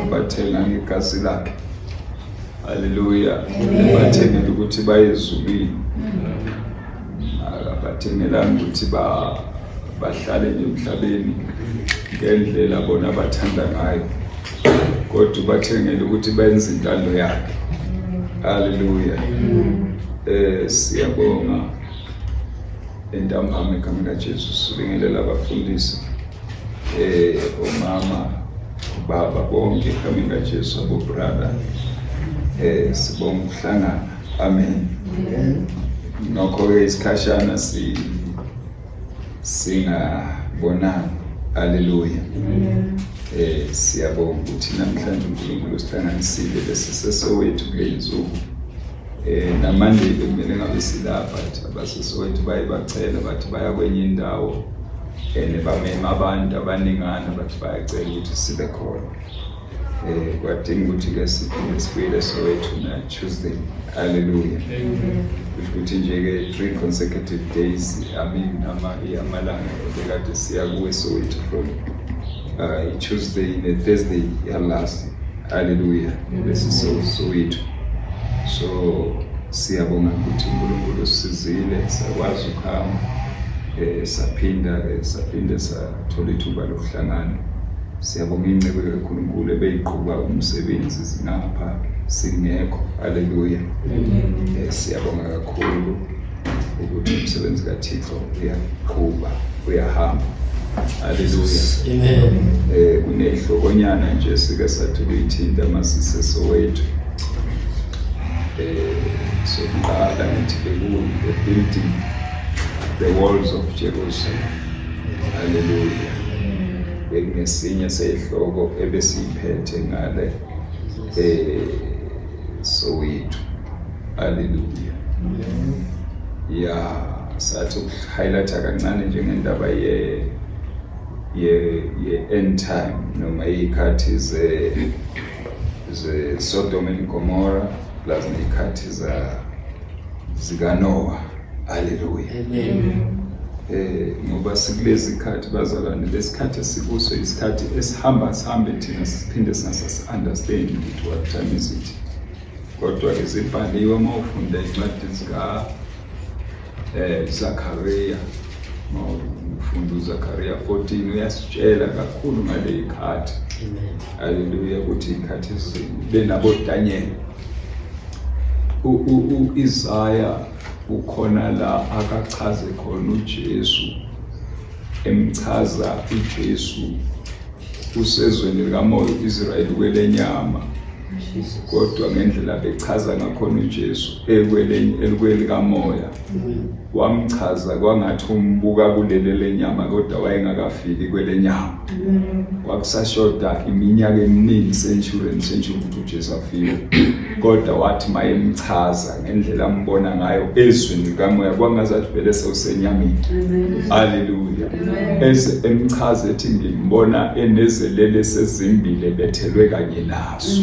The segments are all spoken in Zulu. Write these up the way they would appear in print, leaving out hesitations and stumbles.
Abathenga ngegazi lakhe. Haleluya. Bathengela ukuthi baye ezulwini. Abathengelanga ukuthi bahlale nje emhlabeni ngendlela bona abathanda ngayo, kodwa ubathengele ukuthi benze intando yakhe. Haleluya. Siyabonga entambama egameni kaJesu. Sibingelela abafundisi, omama, ubaba, bonke egameni kaJesu, abo brother. Sibonga ukuhlangana. Amen. Nokho ke isikhashana singabonani. Haleluya. Siyabonga ukuthi namhlanje uNkulunkulu usihlanganisile besiseSoweto kule nsuku. Namanje bekumele ngabe silapha, abaseSoweto baye bacela bathi baya kwenye indawo and bamema abantu abaningana, bathi bayacela ukuthi sibe khona. Kwadinga ukuthi ke siphinde sibuyele Soweto na Tuesday. Hallelujah. Kusho ukuthi nje ke 3 consecutive days, I mean amalanga ebekade siya kuwe Soweto from Tuesday ne Thursday ya last. Hallelujah. Bese Soweto. So siyabonga ukuthi uNkulunkulu usizile sakwazi ukuhamba, saphinda ke saphinde sathola ithuba lokuhlangana. Siyabonga incebo kaNkulunkulu ebeyiqhuba umsebenzi singapha singekho. Haleluya. Siyabonga kakhulu ukuthi umsebenzi kaThixo uyaqhuba, uyahamba. Haleluya. Amen. Kunehlokonyana nje sike sathi ukuyithinta masise Soweto. Sokuqala ngithi beku the building the walls of Jerusalem. Haleluya. Bekunesinye seyihloko ebesiyiphethe ngale Soweto. Haleluya. Ya, sathi ukuhighlighta kancane njengendaba ye end time noma izikhathi ze Sodom and Gomorrah plus nezikhathi za zika Noah. Haleluya. Amen. Ngoba sikulezi ikhathi bazalwane, lesikhathi esikuso isikhathi esihamba sihambe thina siphinde singasa understand ukuthi what time is it. Kodwa ke zibhaliwe uma ufunda incwadi zika Zakaria, uma ufunda uZakaria 14 uyasitshela kakhulu ngale ikhathi. Haleluya, ukuthi ikhathi benabo Daniel, uIsaiah ukhona la akachaze khona uJesu, emchaza uJesu usezweni likamoya, uIsrael kwelenyama, kodwa ngendlela bechaza ngakhona uJesu ekwelikamoya, wamchaza kwangathi umbuka kulele lenyama, kodwa wayengakafiki kwelenyama. Kwakusashoda iminyaka eminingi, century and century, ukuthi uJesu afike, kodwa wathi mayemchaza ngendlela ambona ngayo ezweni likamoya, kwangazathi vele sewusenyameni. Haleluya. Eze emchaza ethi ngimbona enezelele sezimbile bethelwe kanye naso.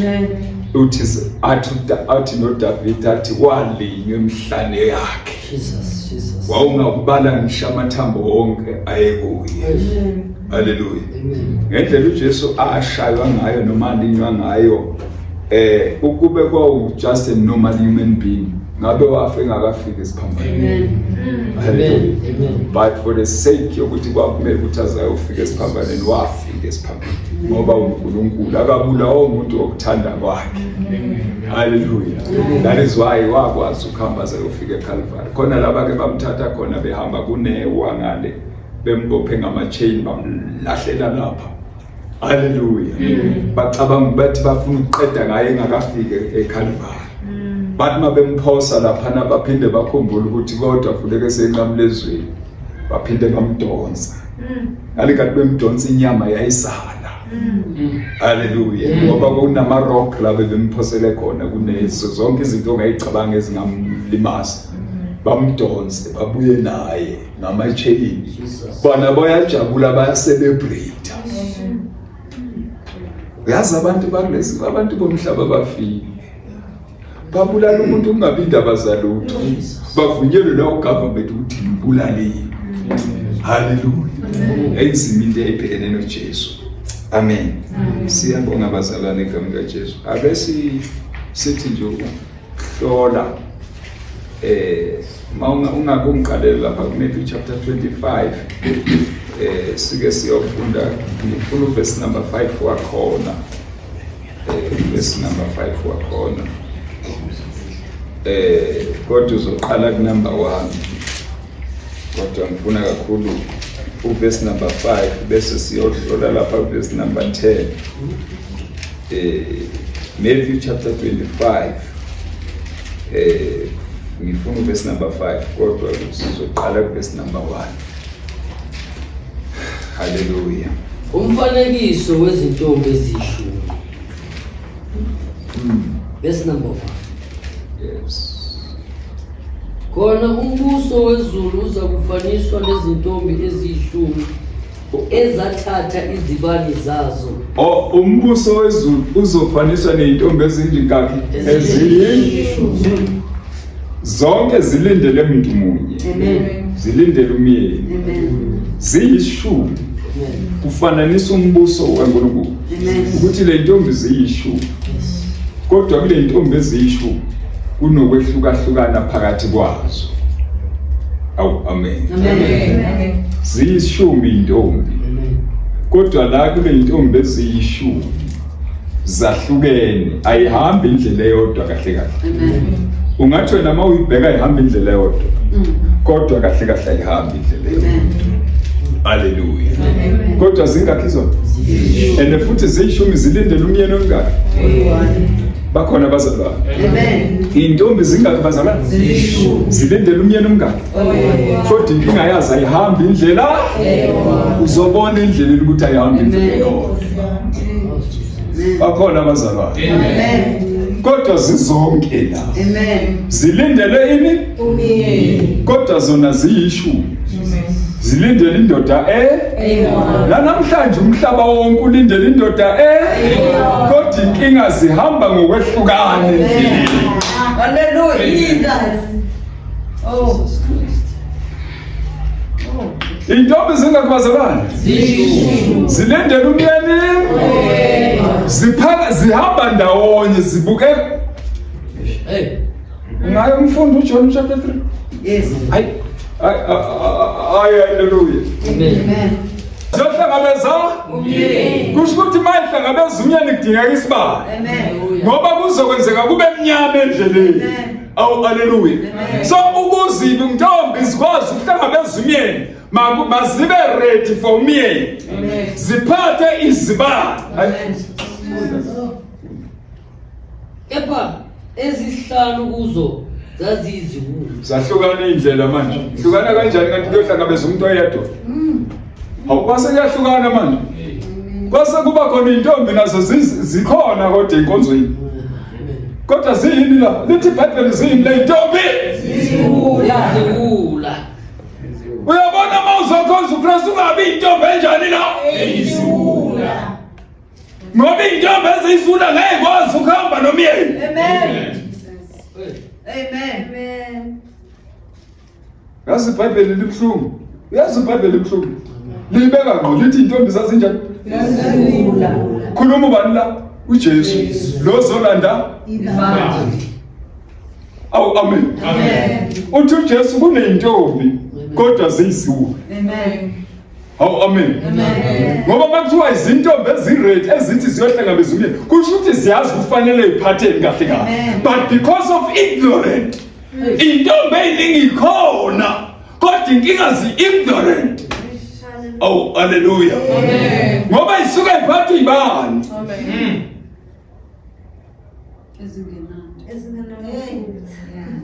Uthi athi noDavid athi walinywa emhlane yakhe. Jesus, Jesus. Wawungakubala ngisho amathambo wonke ayekuye. Haleluya. Ngendlela uJesu ashaywa ngayo noma alinywa ngayo, ukube kwawu just a normal human being, ngabe wafa engakafiki esiphambanweni. Amen. Amen. But for the sake yokuthi kwakumele ukuthi azayofika esiphambanweni, wafika esiphambanweni ngoba uNkulunkulu akabulawa umuntu okuthanda kwakhe. Hallelujah. That is why wakwazi ukuhamba azayofika eCalvary. Khona laba ke bamthatha khona behamba kunewa ngale, bembophe ngama-chain bamlahlela lapha. Hallelujah. Bacabanga bathi bafuna ukuqeda ngaye engakafiki eCalvary. Bathi mabemphosa laphana baphinde bakhumbule ukuthi kodwa funeke senqamlezweni, baphinde bamdonsa. Ngalekhathi bemdonsa inyama yayisala. Hallelujah. Ngoba kunama rock la bebemphosele khona, kunezo zonke izinto ongayicabanga ezingamlimaza. Bamdonse babuye naye ngama-chain. Bona bayajabula, bayacelebrate. Uyazi abantu bakulesi, abantu bomhlaba bafile. Babulala umuntu kungabi indaba zalutho. Bavunyelwe la ugovernment ukuthi ngibulalile. Hallelujah. Yayinzima into eyayibhekene noJesu. Amen. Siyabonga bazalwane egameni kaJesu. Ake sithi nje ukuhlola uma ungabe ungiqalele lapha kuMatthew chapter 25 sike siyofunda, ngifuna uverse number 5 wakhona. Verse number 5 wakhona. Kodwa uzoqala ku number 1. Kodwa ngifuna kakhulu uverse number 5 bese siyohlola lapha verse number 10. Matthew chapter 25 ngifuna uverse number 5 kodwa sizoqala kuverse number 1. Hallelujah. Umfanekiso wezintombi eziyishumi. Verse number 1. Yes. Khona umbuso wezulu uza kufaniswa nezintombi eziyishumi ezathatha izibani zazo. Oh, umbuso wezulu uzofaniswa nezintombi ezingaki? Eziyishumi. Zonke zilindele umuntu munye. Amen. Zilindele umyeni. Amen. Ziyishumi. Amen. Kufananisa umbuso kaNkulunkulu. Amen. Ukuthi le ntombi ziyishumi. Yes. Kodwa kule ntombi eziyishumi kunokwehlukahlukana phakathi kwazo. Awu, amen. Amen. Ziyishumi intombi. Amen. Kodwa la kule ntombi eziyishumi zahlukene, ayihambi indlela eyodwa kahle kahle. Amen. Ungathi wena uma uyibheka ayihamba indlela eyodwa. Kodwa kahle kahle ayihambi indlela eyodwa. Amen. Hallelujah. Amen. Kodwa zingakhi zona? And futhi ziyishumi zilindele umyeni omngaki? Bakhona abazalwane. Amen. Intombi zingakhi bazalwane? Ziyishumi. Zilindele umyeni omngaki? Kodwa inkinga yazo ayihambi indlela. Uzobona endleleni ukuthi ayihambi indlela eyodwa. Oh, Jesus. Bakhona abazalwane. Amen. Kodwa zizonke la. Amen. Zilindele ini? Umyeni. Kodwa zona ziyishumi. Zilindele indoda La namhlanje umhlaba wonke ulindele indoda Kodwa inkinga zihamba ngokwehlukana endleleni. Hallelujah. Jesus. Oh. Jesus Christ. Intombi zingakubazalwane? Ziyishumi. Zilindele umyeni. Ziphaka zihamba ndawonye zibuke. Hey. Ngaye umfundi uJohn chapter 3. Yes. Hayi hayi haleluya. Amen. Amen. Ziyohlangabeza Umyeni. kusho ukuthi mayihlangabeza umyeni kudingeka isibani. Amen. Hallelujah. Ngoba kuzokwenzeka kube mnyama endleleni. Amen. Awu haleluya. Amen. So ukuze intombi zikwazi ukuhlangabeza umyeni mazibe ready for umyeni. Amen. Ziphathe izibani. Amen. Kepha ezisihlanu kuzo zaziyiziwula. Zahlukana indlela manje. Hlukana kanjani kanti kuyohlangabeza umuntu oyedwa? Hawu kwase kuyahlukana manje. Kwase kuba khona intombi nazo zikhona kodwa enkonzweni. Amen. Kodwa ziyini la? Lithi iBhayibheli ziyini le intombi? Ziwula. Ziwula. Uyabona uma uzokhonza uKristu ungabi intombi enjani la? Ngoba intombi eziyizula ngeke ikwazi ukuhamba nomyeni. Amen. Hey. Amen. Amen. Yazi iBhayibheli libuhlungu. Yazi iBhayibheli libuhlungu. Libeka ngqo lithi intombi zazinjani? Ziwula. Khuluma ubani la? uJesu. Lo zolanda Ibandla. Awu amen. Amen. Uthi uJesu kuneyintombi kodwa ziyiziwula. Amen. Awu amen. Amen. Ngoba makuthiwa izintombi eziready ezithi ziyohlangabeza umyeni kusho ukuthi ziyazi kufanele iphatheni kahle kahle. Amen. But because of ignorant intombi eyiningi ikhona kodwa inkinga zi-ignorant. Oh hallelujah. Amen. Ngoba isuke iphathwe ibani.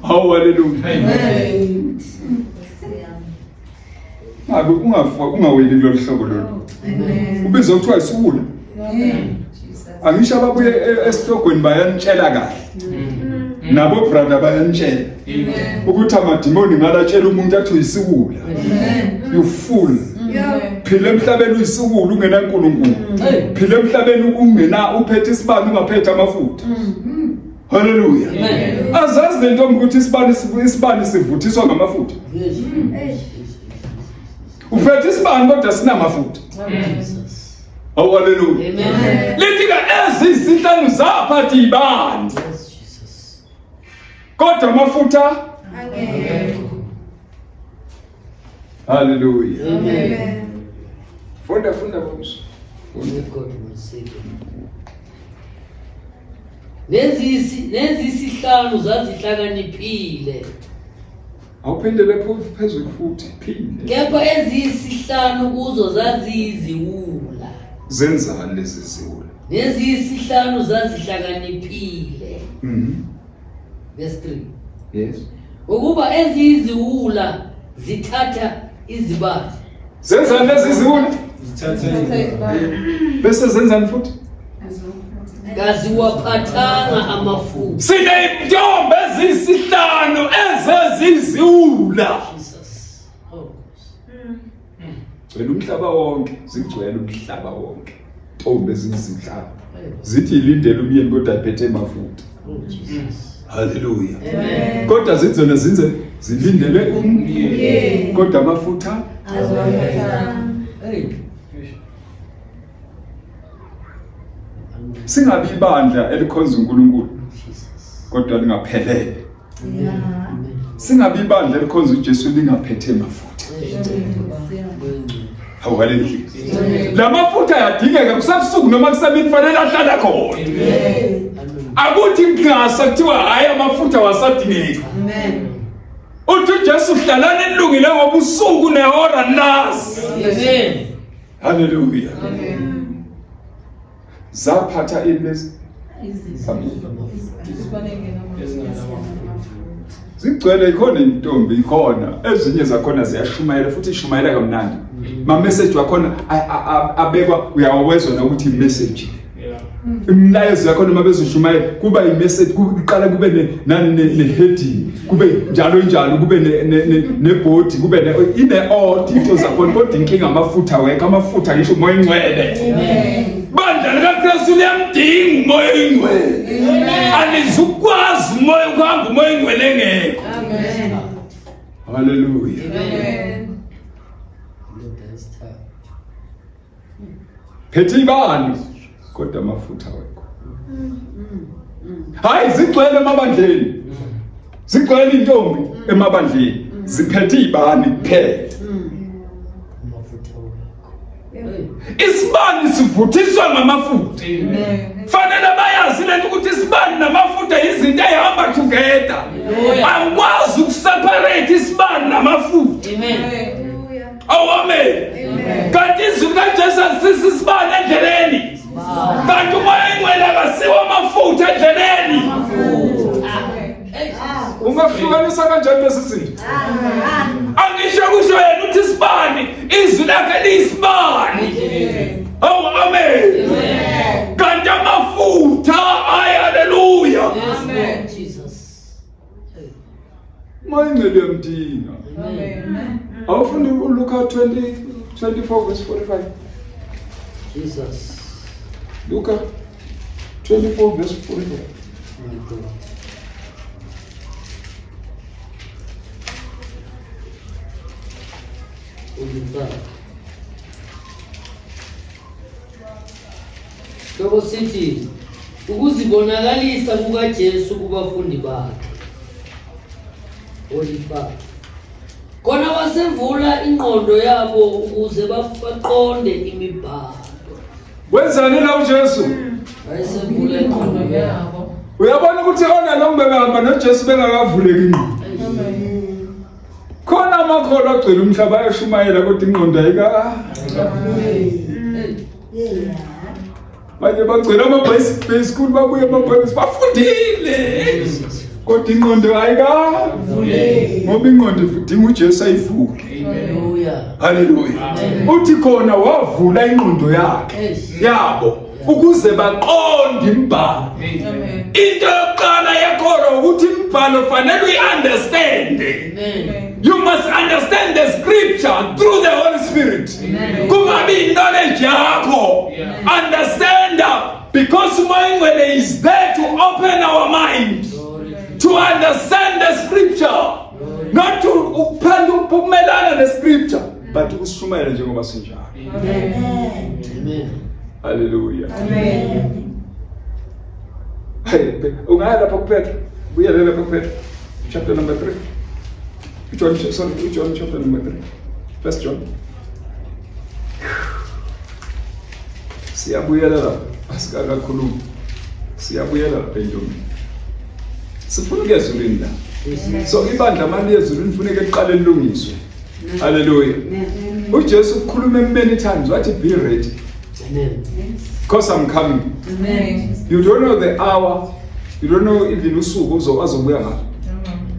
Hawu hallelujah. Amen. Ngabe ungafa ungaweli kulolu hlobo lolu. Amen. Ubizwa kuthiwa isiwula. Angisho ababuye esihlogweni bayanitshela kahle. Nabo brother bayanitshela ukuthi amadimoni ngalatshela umuntu athi uyisiwula. You fool. Phila emhlabeni uyisiwula ungenaNkulunkulu. Hey. Phila emhlabeni ungena uphethe isibani ungaphethe amafutha. Hallelujah. Amen. Azazi le ntombi ukuthi isibani sivuthiswa ngamafutha. Yes. Uphethe isibani kodwa sinamafutha. Jesus. Awu haleluya. Amen. Lithi ke ezisihlanu zaphatha ibani. Yes, Jesus. Kodwa amafutha Angekho. haleluya. Amen. Funda funda bomso. Only God will save you. Nezisihlanu zazihlakaniphile. Awuphindele phezulu futhi phinde. Kepha eziyisihlanu kuzo zaziyiziwula. Zenzani lezi ziwula? Neziyisihlanu zazihlakaniphile. Mhm. Verse 3. Yes. Ukuba eziyiziwula zithatha izibani. Zenzani lezi ziwula? Bese zenzani futhi? Kaziwaphathanga amafutha. Sineyintombi eziyisihlanu ezeziziwula. Jesus. Oh. Gcwele umhlaba wonke, zigcwele umhlaba wonke. Ntombi eziyizinhlanu. Zithi ilindele umyeni kodwa iphethe amafutha. Oh Jesus. Haleluya. Amen. Kodwa zizona zinze zilindele umyeni kodwa amafutha Hey. singabi ibandla elikhonza uNkulunkulu Jesus. kodwa lingaphelele. Amen. Singabi ibandla elikhonza uJesu lingaphethe amafutha. Hawu haleluya. La mafutha ayadingeka kusebusuku noma kusemini fanele ahlala khona. Amen. Akuthi ngasa kuthiwa hayi amafutha wasadingeka. Uthi uJesu hlalani nilungile ngoba usuku nehora nazi. Amen. Haleluya. Zaphatha ini lezi? Zigcwele ikhona intombi ikhona ezinye zakhona ziyashumayela futhi ishumayela kamnandi. Ma message wakhona abekwa uyawezwa nokuthi message. Imilayezo yakhona uma bezoshumayela kuba i-message kuqala kube nani ne-heading kube njalo njalo kube nebhodi kube ine-order into zakhona kodwa inkinga amafutha wekho amafutha ngisho umoya ingcwele. Bandla likaKristu liyamdinga umoya oyingcwele. Alizukwazi umoya ukuhamba umoya oyingcwele engekho. Haleluya. Amen. Indoda Phethe ibani kodwa amafutha wekho. Hayi zigcwele emabandleni. Zigcwele intombi emabandleni. Ziphethe ibani kuphela. Amafutha wakho. Isibani sivuthiswa ngamafutha. Fanele bayazi lento ukuthi isibani namafutha izinto ehamba together. Angikwazi ukuseparate isibani namafutha. Amen. Awu amen. Kanti izwi likaJesu alisisi isibani endleleni. Kanti umoya oyingcwele akasiwo amafutha endleleni. Ungahlukanisa kanjani lezi zinto? Angisho kusho yena uthi isibani, izwi lakhe liyisibani. Awu amen. Kanti amafutha ay haleluya. Yes, Lord Jesus. Moya oyingcwele uyamdinga. Amen. Awufundi uLuka 20 24 verse 45. Jesus. Luka 24 verse 45. My God. Ulifa. Hloko sithi ukuzibonakalisa kukaJesu kubafundi bakhe. Olifa. Khona wasevula ingqondo yabo ukuze baqonde imibhalo. Wenzani la uJesu? Wayesevula ingqondo yabo. Uyabona ukuthi ona lo bebehamba noJesu bengakavuleki ingqondo. Khona amakholwa agcwele umhlaba ayashumayela kodwa ingqondo ayika. Manje bagcwele ama-bicycle school babuye ama-bicycle bafundile. Kodwa ingqondo ayikavuleki. Ngoba ingqondo idinga uJesu ayivule. Hallelujah. Haleluya. Uthi khona wavula ingqondo yakhe yabo ukuze baqonde imibhalo. Into yokuqala yekholo ukuthi imibhalo fanele uyi-understand. Amen. You must understand the scripture through the Holy Spirit. Kungabi knowledge yakho. Understand because umoya oyingcwele is there to open our mind to understand the scripture. Not to ukumelana ne scripture but ukushumayela njengoba sinjalo. Amen. Haleluya. Amen. Hey, ungaya lapha kuPetro. Buyele lapha kuPetro. Chapter number 3. John, sorry, John chapter number 3. First John. Siyabuyela lapha. Asikakakhulumi. Siyabuyela lapha entombini. Sifuna ukuya ezulwini la. So ibandla mali ezulwini funeka liqale lilungiswe. Hallelujah. uJesu ukhulume many times wathi be ready. Amen. Because I'm coming. Amen. You don't know the hour. You don't know even usuku azobuya ngalo.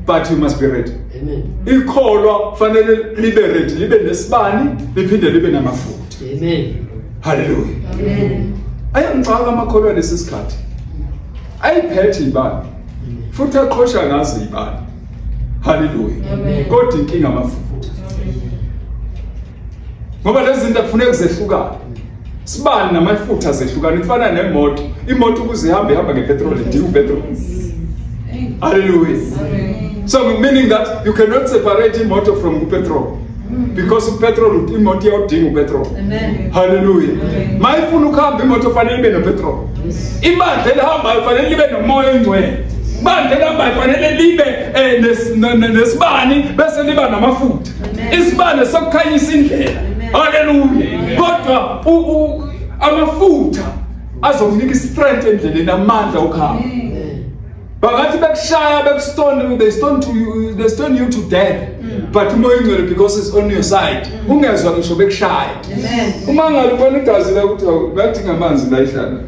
But you must be ready. Amen. Ikholwa fanele libe ready, libe nesibani, liphinde libe namafutha. Amen. Hallelujah. Amen. Ayangixaka amakholwa lesi sikhathi. Ayiphethe ibani. Futhi aqhosha ngazo ibani. Hallelujah. Amen. Kodwa inkinga amafutha. Ngoba lezi zinto kufuneka zehlukane. Sibani namafutha zehlukane kufana nemoto. Imoto ukuze ihambe ihamba ngepetrol, idinga upetrol. Hallelujah. Amen. So meaning that you cannot separate imoto from petrol. Because upetrol imoto iyawudinga upetrol. Amen. Hallelujah. Amen. Mayifuna ukuhamba imoto fanele ibe nopetrol. Yes. Ibandla elihambayo fanele libe nomoya oyingcwele. Ibandla elihambayo fanele libe nesibani bese liba namafutha. Isibane sokukhanyisa indlela. Hallelujah. Kodwa amafutha azokunika istrength endleleni, amandla okuhamba. Amen. Bangathi bekushaya bekustone, they stone to you, they stone you to death. But umoya oyingcwele because it's on your side. Ungezwa ngisho bekushaya. Amen. Uma ngalubona igazi la ukuthi awu, bathi ngamanzi la ihlala.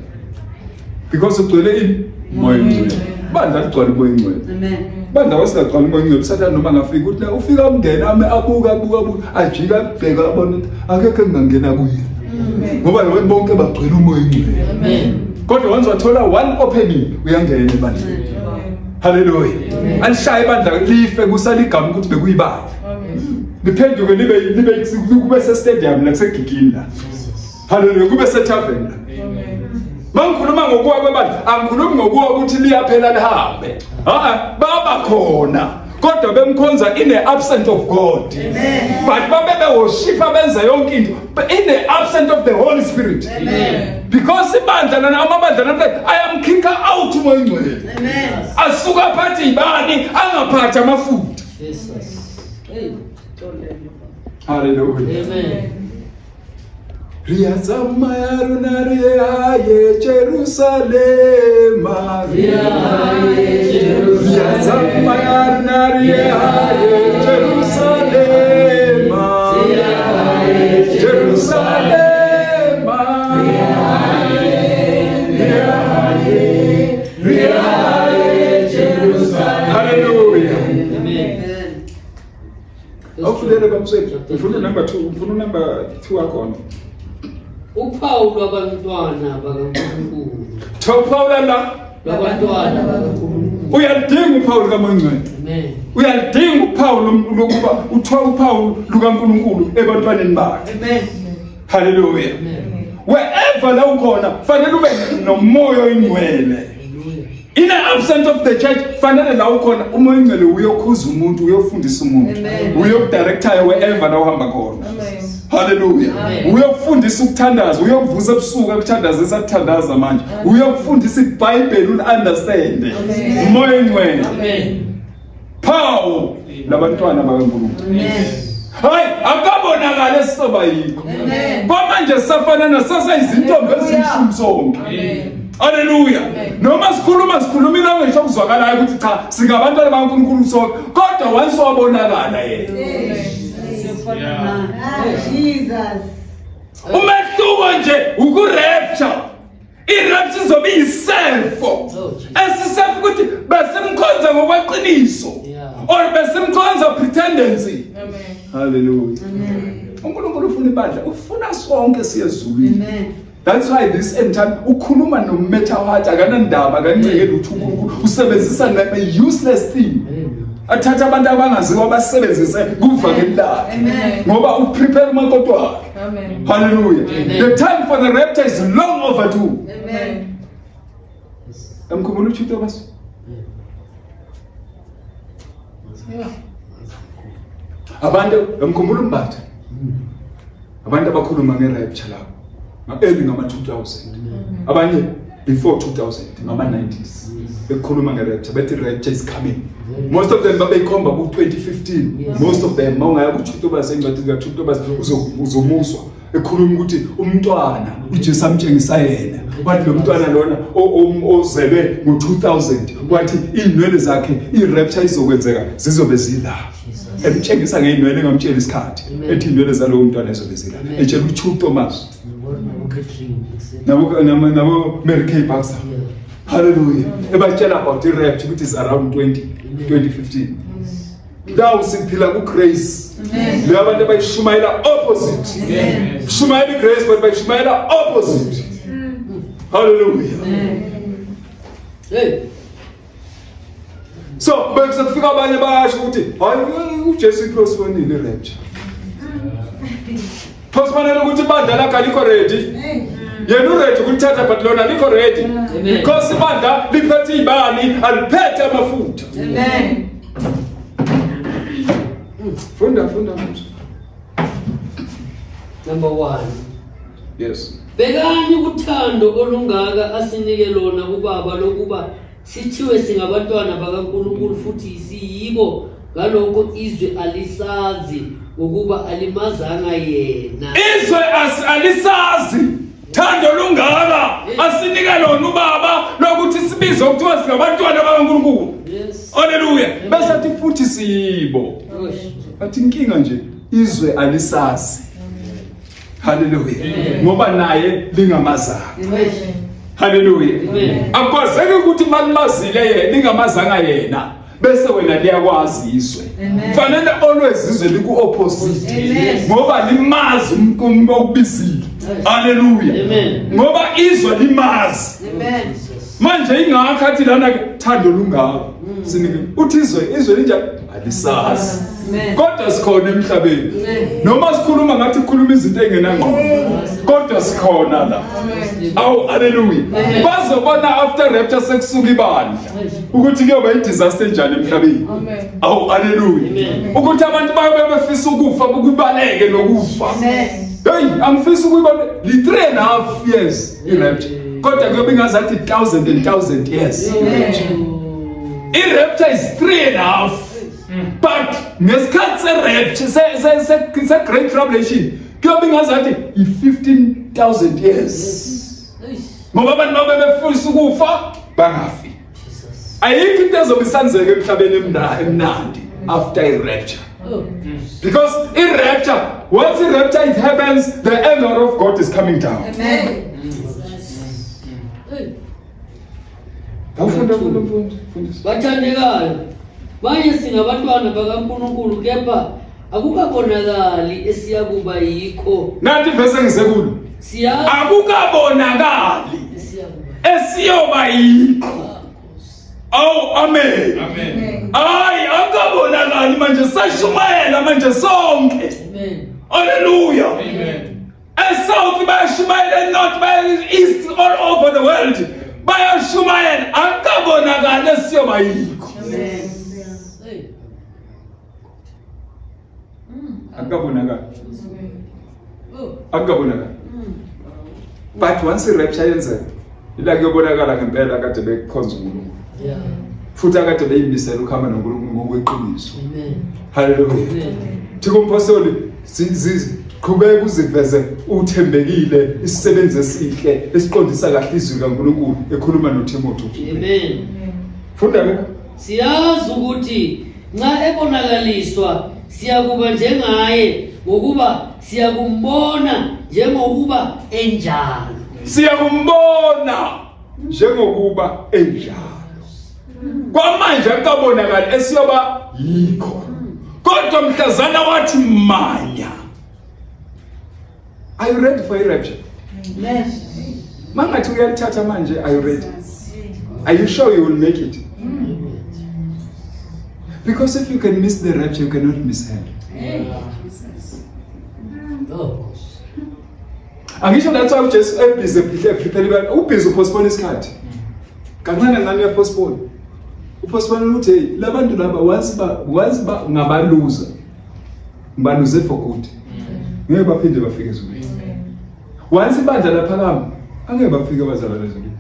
Because ugcwele ini? Umoya oyingcwele. Bandla ligcwele umoya oyingcwele. Amen. Bandla wasingagcwala umoya oyingcwele. Sathane noma ngafika uthi la ufika umngena ame abuka abuka abuka ajika abheka abone ukuthi akekho engingangena kuye. Ngoba lo bonke bagcwele umoya oyingcwele. Amen. Kodwa once wathola one opening uyangena ebandleni. Hallelujah. Alishaye ibandla life kusaligama ukuthi bekuyibandla. Liphenduke libe libe kube se stadium la kusegigini la. Hallelujah kube se tavern la. Mangikhuluma ngokuwa kwebandla angikhulumi ngokuwa ukuthi liyaphela lihambe. Ha baba khona kodwa bemkhonza in the absence of God. Amen. But babe beworshipa benza yonke into in the absence of the Holy Spirit. Amen. Because ibandla lana amabandla namhlanje ayamkhipha out umoya oyingcwele. Amen. Asuka aphathe ibani angaphathi amafutha. Jesus. Hey. Hallelujah. Amen. Riyatsamaya rona re ye haye Jerusalema. Re ye haye Jerusalema. Riyatsamaya rona re ye haye Jerusalema. Re ye haye Jerusalema. Re ye haye, re ye haye Jerusalema. Hallelujah. Amen. Awufundele bamswethu. Ngifuna number 2, ngifuna number 2 wakhona. Uphawu lwabantwana bakaNkulunkulu. Thopawula la. Lwabantwana bakaNkulunkulu. Uyalidinga uphawu lukaMoya Oyingcwele. Amen. Uyalidinga uphawu lokuba uthiwa uphawu lukaNkulunkulu ebantwaneni bakhe. Amen. Hallelujah. Amen. Wherever la ukhona fanele ube nomoya oyingcwele. Hallelujah. In the absence of the church fanele la ukhona umoya oyingcwele uyokhuza umuntu, uyofundisa umuntu. Amen. Uyokudirectayo wherever la uhamba khona. Amen. Hallelujah. Amen. Uyokufundisa ukuthandaza, uyokuvusa ebusuku ekuthandaza esathandaza manje. Uyokufundisa iBhayibheli uunderstand. Amen. Umoya oyingcwele. Amen. Phawu labantwana bakaNkulunkulu. Amen. Hayi akabonakala esisoba yikho. Amen. Kwamanje sisafana nasasa izintombi ezishumi sonke. Amen. Hallelujah. Amen. Noma sikhuluma sikhuluma ilanguage okuzwakalayo ukuthi cha singabantwana bakaNkulunkulu sonke kodwa once wabonakala yena. Jesus. Umehluko nje ukurapture. I-rapture izobe iyisefo. Oh, Jesus. Esisefo ukuthi besimkhonza ngokweqiniso. Yeah. Or besimkhonza pretendency. Amen. Hallelujah. uNkulunkulu ufuna ibandla, ufuna sonke siye ezulwini. Amen. That's why this end time ukhuluma no matter what akanandaba akanceke lutho uNkulunkulu usebenzisa a useless thing. Amen. Athatha abantu abangaziwa abasebenzise kuvangeli lakhe. Amen. Ngoba uprepare umakoti wakhe. Amen. Hallelujah. Amen. The time for the rapture is long overdue. Amen. Yes. Amkhumbula uThixo basi. Yeah. Abantu amkhumbula umbatha. Abantu abakhuluma ngerapture lapho. Early ngama 2000. Abanye before 2000 ngama 90s. Bekhuluma nge-rapture bethi rapture is coming. Most of them babeyikhomba ku-2015. Most of them mawungaya ku-Thomas encwadini ka-Thomas uzomuzwa ekhuluma ukuthi umntwana uJesu amtshengisa yena wathi lo mntwana lona ozelwe ngo-2000 wathi iy'nwele zakhe i-rapture izokwenzeka zizobe zila emtshengisa ngey'nwele engamtsheli isikhathi ethi iy'nwele zalowo mntwana izobe zila etshela uChu Thomas nabo Mary Kay Baxter. Hallelujah. Ebatshela about i-rapture ukuthi is around 2015. Now siphila ku-grace. Le abantu abayishumayela opposite. Shumayela i-grace but bayishumayela opposite. Hallelujah. Hey. So bese kufika abanye bayasho ukuthi hayi uJesu i-postponile i-rapture. Postponele ukuthi ibandla lakhe alikho ready. Yena uready ukulithatha but lona alikho ready. Because ibandla liphethe izibani aliphethe amafutha. Amen. Funda funda manje. Number 1. Yes. Bhekani uthando olungaka asinike lona ubaba lokuba sithiwe singabantwana bakaNkulunkulu futhi siyibo, ngalokho izwe alisazi ngokuba alimazanga yena. Izwe alisazi thando lungaka asinike lona ubaba lokuthi sibizwe kuthiwa singabantwana bakaNkulunkulu. Yes. Hallelujah. Bese athi futhi siyibo. Athi inkinga nje izwe alisazi. Hallelujah. Ngoba naye lingamazanga. Hallelujah. Akwazeki ukuthi malimazile yena lingamazanga yena bese wena liyakwazi izwe. Fanele always izwe liku opposite. Ngoba limazi umuntu okubizile. Hallelujah. Ngoba izwe limazi. Amen. Manje ingakho athi lana ke thando lungako. Sinike uthi izwe linjani alisazi. Kodwa sikhona emhlabeni. Noma sikhuluma ngathi kukhuluma izinto ezingenangqondo. Kodwa sikhona la. Awu hallelujah. Bazobona after rapture sekusuka ibandla ukuthi kuyoba i-disaster enjani emhlabeni. Awu hallelujah. Ukuthi abantu bayobe befisa ukufa kubaleke nokufa. Hey, angifisi ukuyibona li 3.5 years i-rapture. Kodwa kuyobe ingazathi 1000 and 1000 years. I-rapture is 3.5. But ngesikhathi se-rapture se-great tribulation kuyobe ingazathi i-15,000 years. Ngoba abantu babe befisa ukufa bangafi. Ayikho into ezobe isanzeka emhlabeni emnandi after i-rapture. Because in rapture, once in rapture it happens, the anger of God is coming down. Amen. Awufunda funda mfundi, fundisa. Bathandekayo, manje singabantwana bakaNkulunkulu kepha akukabonakali esiyakuba yikho. Nanti ivesi engize kulo. Siyazi Akukabonakali esiyakuba esiyoba yikho. Oh, amen. Amen. Hayi, akukabonakali manje sashumayela manje sonke. Amen. Hallelujah. Amen. E-South bayashumayela, e-North, baya-East, all over the world. Bayashumayela, akukabonakali esiyoba yikho. Hey. Akukabonakali. Oh. Akukabonakali. But once i-rapture yenzeka, ila kuyobonakala ngempela kade bekhonza uNkulunkulu. Yeah. Futhi akade beyimisela ukuhamba noNkulunkulu ngokweqiniso. Amen. Hallelujah. Amen. Thika umpostoli qhubeka uziveze uthembekile isisebenzi esihle esiqondisa kahle izwi likaNkulunkulu ekhuluma noTimothy. Amen. Funda ke. Siyazi ukuthi nxa ebonakaliswa siyakuba njengaye ngokuba siyakumbona njengokuba enjalo. Siyakumbona njengokuba enjalo. Kwamanje akabonakali esiyoba yikho. Kodwa mhlazana wathi manya. Are you ready for i-rapture? Amen. Mangathi uyalithatha manje, are you ready? Are you sure you will make it? Because if you can miss the rapture, you cannot miss hell. Oh. Angisho that's why uJesu ebhizi eprepare ibandla, ubhizi upostpone isikhathi. Kancane kancane uyapostpone. Upostpone ukuthi hey, labantu laba once ba ngabaluza. Ngibaluze for good. Ngeke baphinde bafike ezulwini. Once ibandla laphakama, angeke bafike abazalwane ezulwini.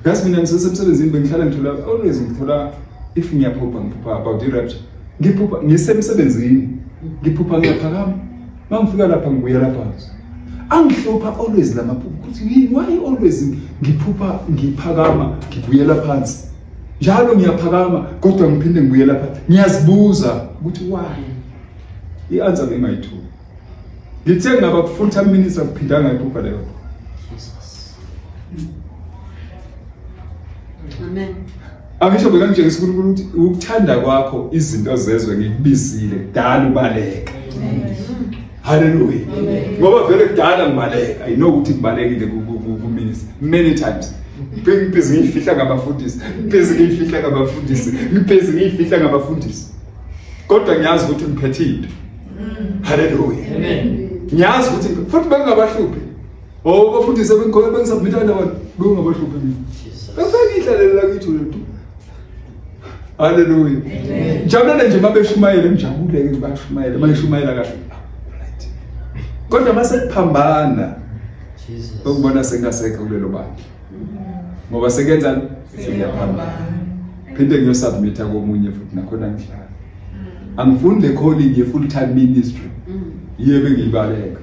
Yazi mina ngisesemsebenzini bengihlala ngithola always ngithola if ngiyaphupha ngiphupha about i-rapture. Ngiphupha ngisemsebenzini, ngiphupha ngiyaphakama. Mangifika lapha ngibuyela phansi. Angihlupha always lamaphupho ukuthi yini why always ngiphupha ngiphakama ngibuyela phansi. Njalo ngiyaphakama kodwa ngiphinde ngibuyela phansi. Ngiyazibuza ukuthi why? I-answer bengayitholi. Ngithe ngaba ku-full time minister kuphinda ngayiphupha leyo. Amen. Angisho bekangitshengisa uNkulunkulu ukuthi ukuthanda kwakho izinto zezwe ngikubizile kudala ubaleka. Hallelujah. Ngoba vele kudala ngibaleka. I know ukuthi ngibalekile ku-minister many times. Ngibhizi ngiyifihla ngabafundisi, ngibhizi ngiyifihla ngabafundisi, ngibhizi ngiyifihla ngabafundisi. Kodwa ngiyazi ukuthi ngiphethe into. Hallelujah. Amen. Ngiyazi ukuthi futhi bengingabahluphi. Oh bafundisi bengikhona bengisubmit abantu bengingabahluphi mina. Jesus. Bengifike ngihlalele la kithi lento. Hallelujah. Ngijabulele nje mabeshumayele ngijabule ke bashumayele mayishumayela kahle. Ah, right. Kodwa mase kuphambana Jesus. ukubona sengasekho kulelo bandla. Ngoba sekenzani? Sekuyaphambana. Phinde ngiyosubmit komunye futhi nakhona ngihlala. Angifuni le calling ye full time ministry. Yebe ngiyibaleka.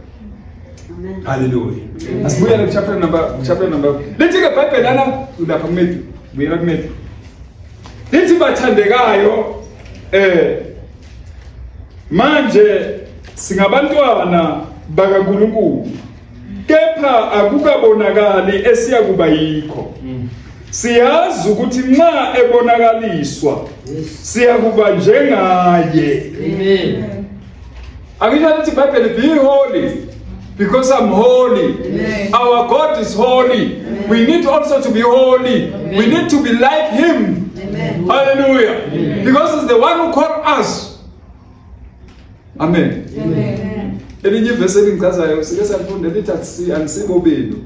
Amen. Hallelujah. Asibuyele ku chapter number. Lithi ke iBhayibheli lana ulapha kuMatthew. Buyela kuMatthew. Lithi bathandekayo manje singabantwana bakaNkulunkulu. Kepha akukabonakali esiyakuba yikho. Siyazi ukuthi nxa ebonakaliswa siyakuba njengaye. Amen. Angisho lithi iBhayibheli be holy because I'm holy. Amen. Our God is holy. Amen. We need also to be holy. We need to be like him. Amen. Hallelujah. Amen. Because he's the one who called us. Amen. Amen. Elinye ivesi elingichazayo sike salifunda lithi anisibo benu.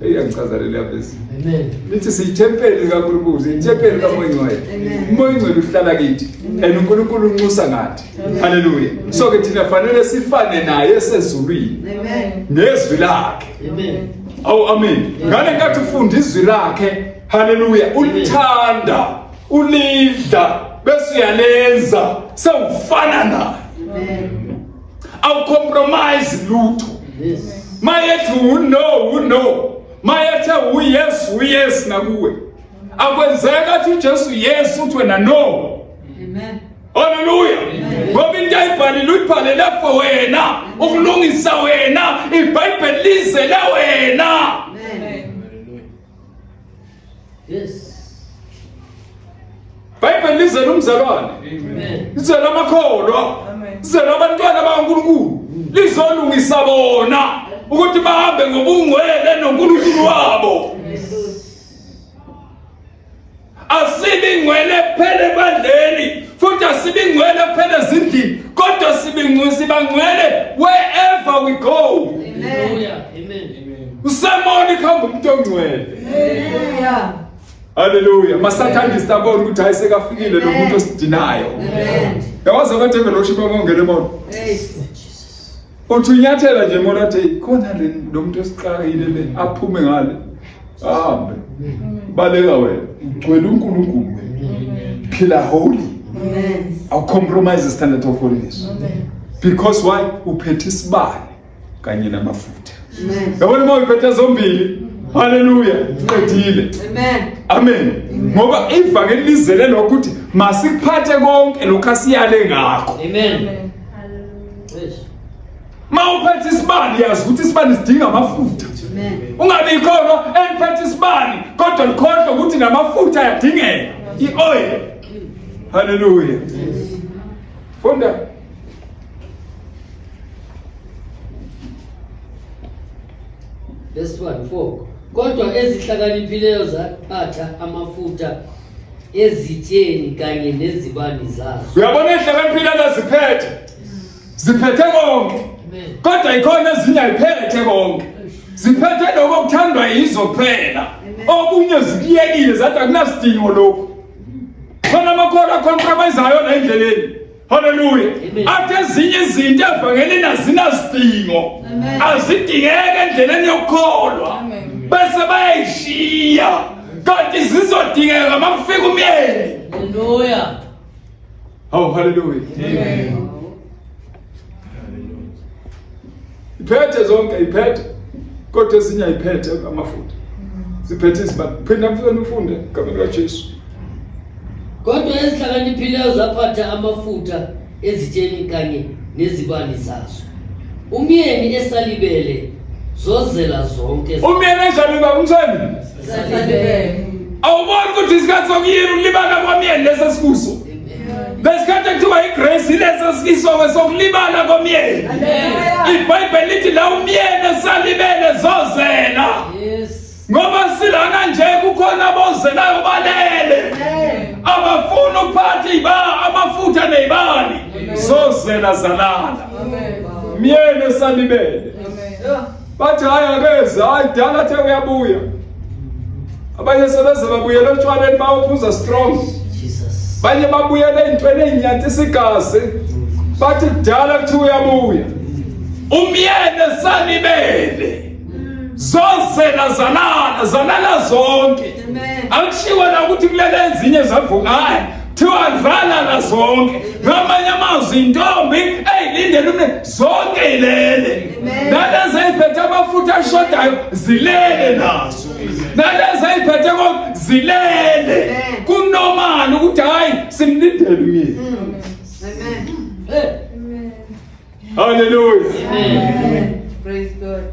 Eyi angichaza leliya vesi. Amen. Lithi siyithempeli likaNkulunkulu, siyithempeli likaMoya Oyingcwele. Amen. UMoya Oyingcwele uhlala kithi and uNkulunkulu unxusa ngathi. Hallelujah. So ke thina fanele sifane naye esezulwini Amen. nezwi lakhe. Amen. Awu amen. Ngale nkathi ufunda izwi lakhe, hallelujah, ulithanda, ulidla bese uyalenza sewufana naye. Amen. Awucompromise lutho. Yes. Mayethi uno uno, mayethe uyes uyes nakuwe. Akwenzeka athi uJesu yes uthi wena no. Amen. Hallelujah. Ngoba into ayibhalile uyibhalele for wena, ukulungisa wena, iBhayibheli lizele wena. Amen. Yes. iBhayibheli lizele umzalwane. Amen. Lizele amakholwa. Amen. Lizele abantwana bakaNkulunkulu. Lizolungisa bona ukuthi bahambe ngobungcwele noNkulunkulu wabo. Asibi ngcwele kuphela ebandleni futhi asibi ngcwele kuphela ezindlini kodwa sibe sibangcwele wherever we go. Hallelujah. Amen. Usemoni kuhamba umuntu ongcwele. Hallelujah. Hallelujah. Masathanda abona ukuthi hayi sekafikile lo muntu osidinayo. Amen. Yawazi abantu eveloship abangena emona. Hey. Jesus. Uthi unyathela nje emona athi khona le lo muntu osiqakile le aphume ngale. Ahambe. Baleka wena. Ugcwele uNkulunkulu wena. Phila holy. Amen. Awucompromise standard of holiness. Amen. Because why? Uphethe isibane kanye namafutha. Amen. Yabona uma uyiphethe zombili. Hallelujah. Qedile. Amen. Amen. Ngoba ivangeli lizele lokho ukuthi masikuphathe konke lokho asiyale ngakho. Amen. Yes. Mawuphethe isibani yazi ukuthi isibani sidinga amafutha. Amen. Ungabi ikholwa eliphethe isibani kodwa likhohlwe ukuthi namafutha ayadingeka. I-oil. Hallelujah. Funda. Verse 1 4. Kodwa ezihlakaniphileyo zaphatha amafutha ezitsheni kanye nezibani zazo. Uyabona ehlakaniphile leziphethe. Ziphethe konke. Amen. Kodwa ikhona ezinye ayiphethe konke. Ziphethe lokho okuthandwa yizo kuphela. Okunye zikuyekile zathi akunasidingo lokhu. Khona amakholwa acompromiseayo la endleleni. Haleluya. Amen. Athi ezinye izinto evangelini azinasidingo. Amen. Azidingeke endleleni yokukholwa. Amen. Bese bayayishiya. Kanti zizodingeka makufika umyeni. Hallelujah. Oh haleluya. Amen. Iphethe zonke iphethe. Kodwa ezinye ayiphethe amafutha. Ziphethe izibani. Phinda mfuna ufunde egameni likaJesu. Kodwa ezihlakaniphileyo zaphatha amafutha ezitsheni kanye nezibani zazo. Umyeni esalibele zozela zonke. Umyeni enjani baba umthweni? Esalibele. Awuboni ukuthi isikhathi sokuyini ukulibala kwamyeni lesi esikuso. Lesikhathi ekuthiwa igrace ilesi esikiso sokulibala komyeni. IBhayibheli lithi la umyeni esalibele zozela. Yes. Ngoba silana nje kukhona abozelayo balele. Abafuna ukuphatha iba amafutha nezibani. Zozela zalala. Amen. Myeni esalibele. Amen. Bathi hayi akeze, hayi dala athe uyabuya. Abanye sebeze babuyela otshwaleni bawuphuza strong. Jesus. Banye babuyele ey'ntweni ey'nyantisa igazi. Bathi kudala kuthiwa uyabuya. Umyeni esalibele. Zozela zalala, zalala zonke. Amen. Akushiwo la ukuthi kulele ezinye zavuka. Hayi, kuthiwa zalala zonke. Ngamanye amazwi intombi eyilindele umne zonke ilele. Amen. Nalezi ey'phethe amafutha ashodayo zilele nazo. Nalezi ey'phethe konke zilele. Amen. Kunomali ukuthi hayi simlindele umyeni. Amen. Hey. Hallelujah. Amen. Praise God.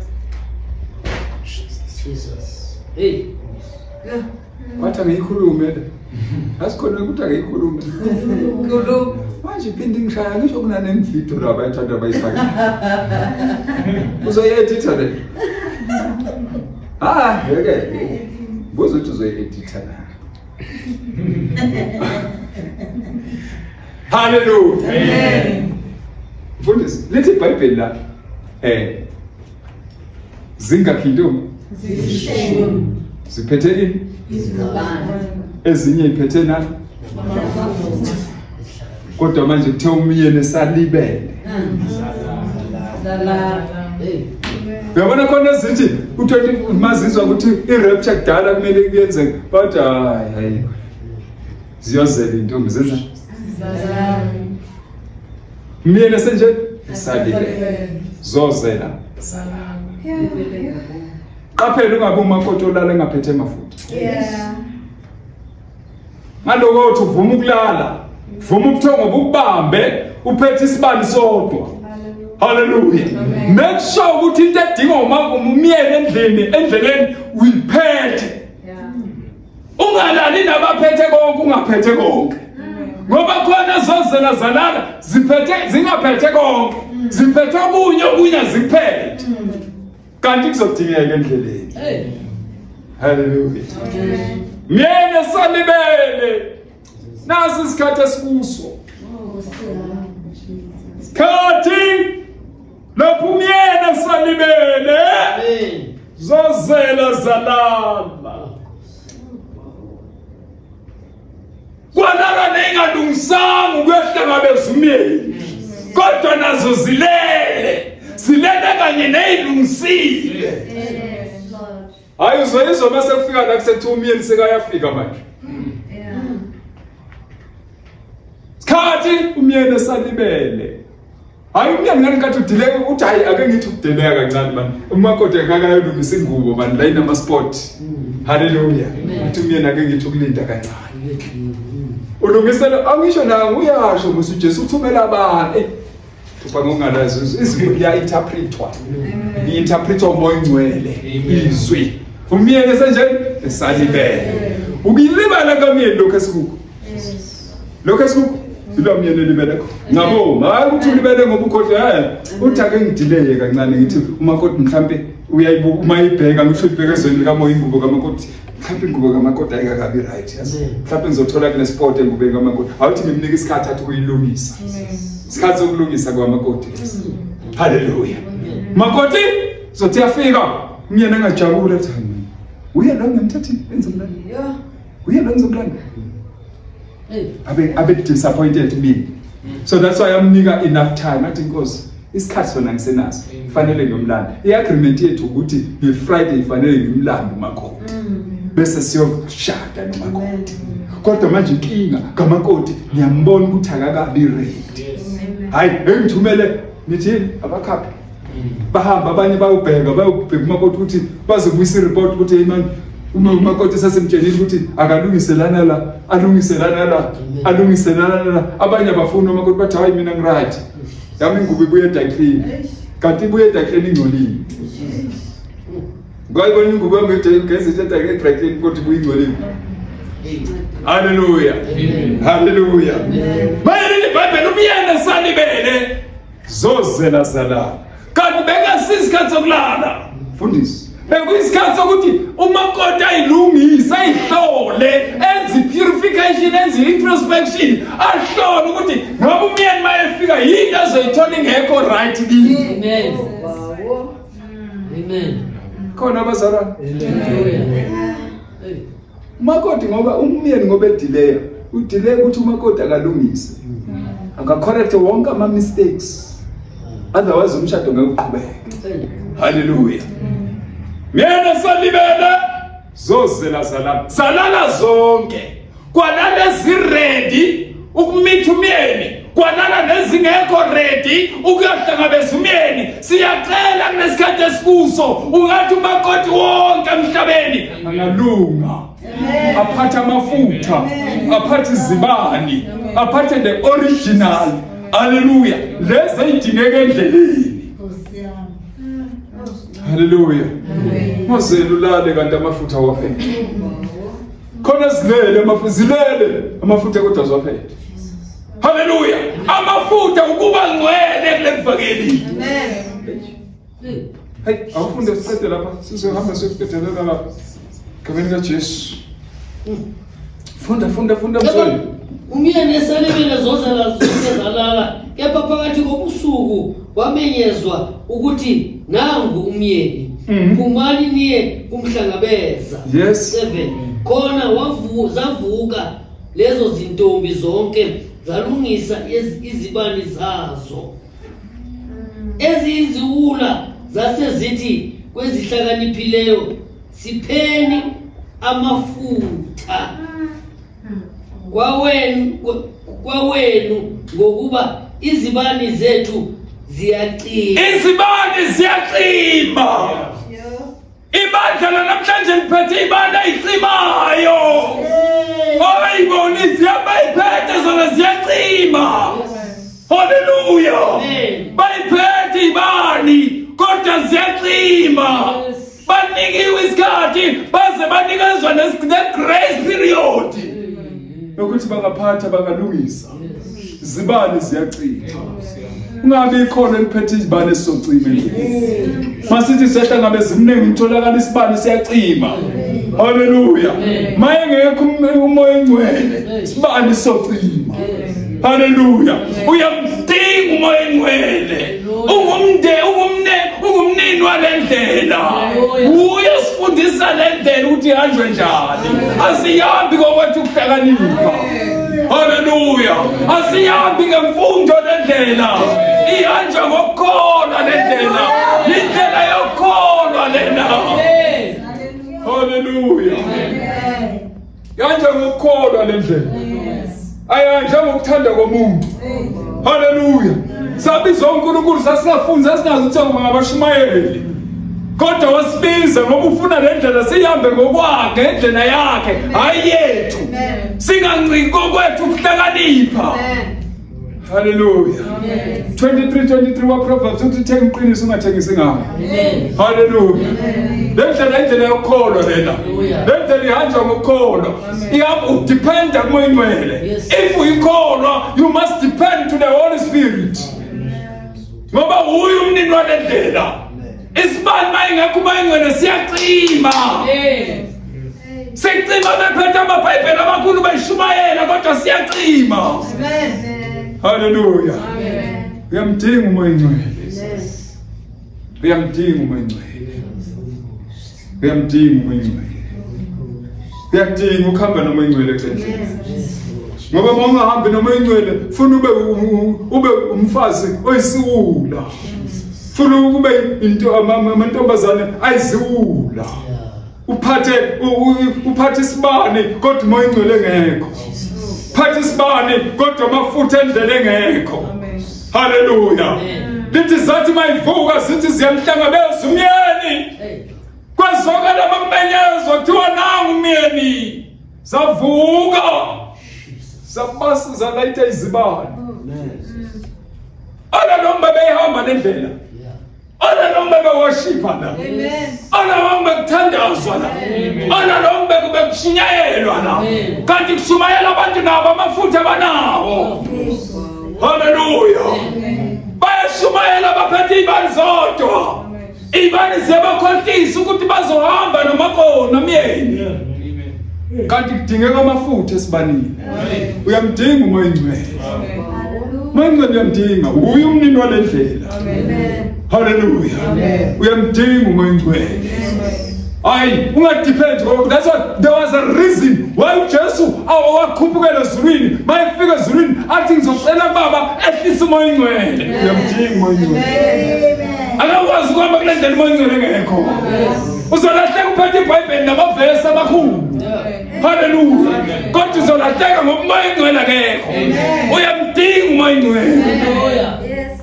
Jesus. Hey. Yeah. Wathi angiyikhulume le. Asikhona ukuthi angiyikhulume. Khuluma. Manje iphinde ingishaya ngisho kunanenvidiyo la abayithanda bayifake. Uzoyi-editha le. Ah, ngeke. Buza ukuthi uzoyi-editha na. Hallelujah. Amen. Mfundisi, lithi iBhayibheli la zingakhi intombi? Zishumi. Ziphethe ini? Izibani. Ezinye iphethe nani? Kodwa manje kuthe umyeni esalibele. Zalala. Hey. Uyabona khona ezithi u20 mazizwa ukuthi i-rapture kudala kumele kuyenzeke bathi hayi hayi ziyozela intombi zenza Zalala. myeni esenje esalibele zozela qaphela ungabe umakoti olala engaphethe amafutha Yeah. ngaloko uthi uvuma ukulala vuma ubuthongo bukubambe uphethe isibani sodwa haleluya make sure ukuthi into edingwa umyeni endlini endleleni uyiphethe Yeah. ungalali nabaphethe konke ungaphethe konke ngoba khona zozela zalala ziphethe zingaphethe konke ziphethe okunye okunye aziphethe kanti kuzodingeka endleleni Hey. haleluya myene salibele nasi isikhathi esikuso sikhathi lapho umyeni salibele Amen. zozela zalala kwalala neyingalungisanga ukuyohlangabeza umyeni kodwa nazo zilele zilele kanye neyilungisile Yes, Lord. hayi uzoyizwa uma sekufika la kusethiwa umyeni sekayafika manje Yeah. sikhathi umyeni esalibele hayi umyeni ngani nkathi udileka uthi hayi ake ngithi ukudeleka kancane mani umakoti akakayolungisa ingubo mani la inama-sport haleluya uthi umyeni ake ngithi ukulinda kancane ulungisela angisho na uyasho musu uJesu uthumela abantu eh thupha ngokungalazi izwi liya-interpretwa li-interpretwa umoya ongcwele izwi umyeni esenjeni esalibele ukuyilibala kamyeni lokhu esikukho lokho esikukho ilo myeni elibele khona ngabo hayi ukuthi ulibele ngoba ukhohlwe hayi uthi ake ngidileye kancane ngithi umakoti mhlambe uyayibuka uma ibheka ngisho ibheka ezweni likamoya ingubo kamakoti mhlambe ingubo kamakoti ayikakabi right yazi mhlambe ngizothola kunesport engubeni kamakoti awuthi ngimnike isikhathi athi ukuyilungisa isikhathi sokulungisa kwamakoti lesi haleluya makoti zothi yafika umyeni angajabula athi hayi man uye lo ngimthathile enze umlando Yeah. uye lo enze umlando Hey. abe disappointed mina So that's why amnika enough time athi inkosi isikhathi sona ngisenaso fanele ngiyomlanda. I-agreement yethu ukuthi nge-Friday ifanele ngimlande umakoti. Bese siyoshada nomakoti. Kodwa manje inkinga kamakoti ngiyambona ukuthi akakabi ready. Hayi, engithumele nithi abakhaphi. Bahamba abanye bayobheka bayobheka umakoti ukuthi bazobuyisa i-report ukuthi hey man uma umakoti sasimtshelile ukuthi akalungise lana la alungise lana la alungise lana la abanye abafuni umakoti bathi hayi mina ngiright yami ingubo ibuye edakini kanti ibuye edakini ingcolile ngayibona ingubo yami igezise edakini kodwa ibuye ingcolile. Haleluya, haleluya. Manje iBhayibheli umyena salibele zozela zalala kanti bekasisikhathi sokulala mfundisi, bekuyisikhathi sokuthi umakoti ayilungise ayihlole enze i-purification enze i-introspection ahlole ukuthi ngoba umyeni uma efika yini azoyithola ingekho right kimi. Amen. Amen. Khona abazalwane. Hallelujah. Hey. Umakoti ngoba umyeni ngoba edileya udileya ukuthi umakoti akalungise akacorrect wonke ama-mistakes otherwise umshado ngeke uqhubeke. Hey. Haleluya. Myena salibele zozela zalala zalala zonke kwalala eziready ukumitha umyeni kwalala nezingekho ready ukuyohlangabeza umyeni. Siyacela kulesikhathi esikuso ungathi umakoti wonke emhlabeni angalunga aphathe amafutha aphathe izibani aphathe the original. Haleluya, lezi eyidingeka endleleni. Haleluya. Mozela ulale kanti amafutha awaphethe khona zilele amafutha zilele amafutha kodwa ziwaphethe. Haleluya, amafutha ukuba ngcwele kule vangeli. Hey. Hey, awufunde siqede lapha sizohamba siyokuqedelela lapha egameni kaJesu. Funda funda funda mzweni. Umyeni esalibele zozela zonke zalala kepha phakathi kobusuku wamenyezwa ukuthi nangu umyeni. Phumani niye kumhlangabeza. Yes. 7 khona zavuka lezo zintombi zonke zalungisa izibani zazo. Eziyiziwula zase zithi kwezihlakaniphileyo sipheni amafutha kwawenu ngokuba izibani zethu ziyacima. Izibani ziyacima. Ibandla lanamhlanje liphethe ibani eyicimayo. Oyibona ziyabayiphethe zona ziyacima. Haleluya. Bayiphethe ibani kodwa ziyacima. Banikiwe isikhathi baze banikezwa ne-grace period yokuthi bangaphatha bangalungisa. Zibani ziyacima. Ungabi ikhona eliphethe izibani esizocima endleleni. Masithi sehla ngabe zimningi ngitholakala isibani siyacima. Haleluya. Maye ngekho umoya engcwele isibani sizocima. Haleluya. Uyamdinga umoya engcwele. Ungumnini walendlela. Uyasifundisa lendlela ukuthi ihanjwe njani. Asihambi kokwethu ukuhlakanipha. Haleluya. Asihambi ngemfundo lendlela. Ihanjwa ngokukholwa lendlela. Indlela yokukholwa lena. Haleluya. Ihanjwa ngokukholwa lendlela. Ayihanjwa ngokuthanda komuntu. Haleluya. Sabizwa uNkulunkulu sasingafundi sasingazi ukuthi ngabashumayeli. Kodwa wasibiza ngoba ufuna le ndlela sihambe ngokwakhe ngendlela yakhe hayi yethu. Singanciki kokwethu ukuhlakanipha. Haleluya. 23:23 wa Proverbs uthi thenga iqiniso ungathengisi ngalo. Haleluya. Le ndlela indlela yokukholwa lena. Le ndlela ihanjwa ngokukholwa. Ihamba udependa kumoya ingcwele. If uyikholwa you must depend to the Holy Spirit. Ngoba uye umnini walendlela. Isibani mayingekho umoya ingcwele siyacima. Sicima bephethe amaBhayibheli amakhulu beshumayela kodwa siyacima. Haleluya. Uyamdinga umoya ingcwele. Uyamdinga umoya ingcwele. Uyamdinga umoya ingcwele. Uyakudinga ukuhamba noma ingcwele kule ndlela. Ngoba uma ungahambi noma ingcwele, funa ube ube umfazi oyisiwula. Funa ube into amantombazane ayiziwula. Uphathe uphathe isibani kodwa umoya ingcwele ngekho. Phatha isibani kodwa amafutha endlela engekho. Haleluya. Lithi zathi mayivuka zithi ziyamhlangabeza umyeni. Kwezwakala amamenyezo kuthiwa nangu umyeni. Zavuka. Zabasa zalayitha izibani. Ala noma beyihamba lendlela. Ala noma beworshipha la. Ala noma bekuthandazwa la. Ala noma bekushunyayelwa la. Kanti kushumayela abantu nabo amafutha abanawo. Haleluya. Bayashumayela baphethe ibani zodwa. Ibani ziyabakhohlisa ukuthi bazohamba nomakona myeni. Kanti kudingeka amafutha esibanini. Uyamdinga umoya ingcwele. Umoya ingcwele uyamdinga. Uye umnini walendlela. Hallelujah. Uyamdinga umoya ingcwele. Hayi, ungadepend ngoba that's why there was a reason why uJesu awakhuphukela ezulwini. Mayefika ezulwini athi ngizocela kubaba ehlise umoya ingcwele. Uyamdinga umoya ingcwele. Akakwazi ukuhamba kule ndlela umoya ingcwele engekho. Uzolahleka uphethe iBhayibheli namavesi amakhulu. Haleluya. Kodwa uzolahleka ngoba umoya ingcwele akekho. Uyamdinga umoya ingcwele.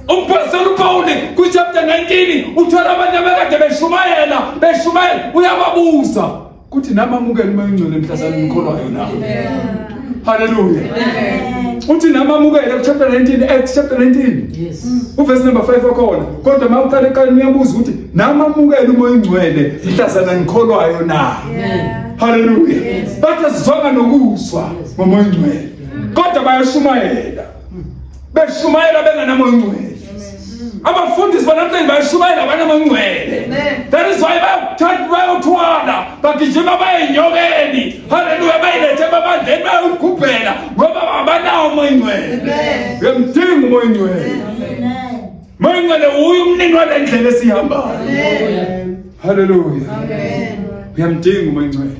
Umphostoli uPawuli kwichapter 19 uthola abantu abakade beshumayela beshumayela uyababuza kuthi nami amukele umoya ongcwele mhlazane nikholwayo na. Haleluya. Uthi nami amukele kuchapter 19 Acts chapter 19. Yes. Uverse number 5 wakhona. Kodwa uma uqala eqala uyabuza ukuthi nami amukele umoya ongcwele mhlazana nikholwayo na. Haleluya. Bathi asizwanga nokuzwa ngomoya ongcwele. Kodwa bayashumayela. Beshumayela bengenamoya ongcwele. Abafundisi banamhlanje bayashumayela banamoya ongcwele. That is why bayothatha bayothwala bagijima bayenyokeni. Haleluya bayilethe emabandleni bayogubhela ngoba abanawo umoya ongcwele. Uyamdinga umoya ongcwele. Moya ongcwele uye umnini walendlela esihambayo. Haleluya. Uyamdinga umoya ongcwele.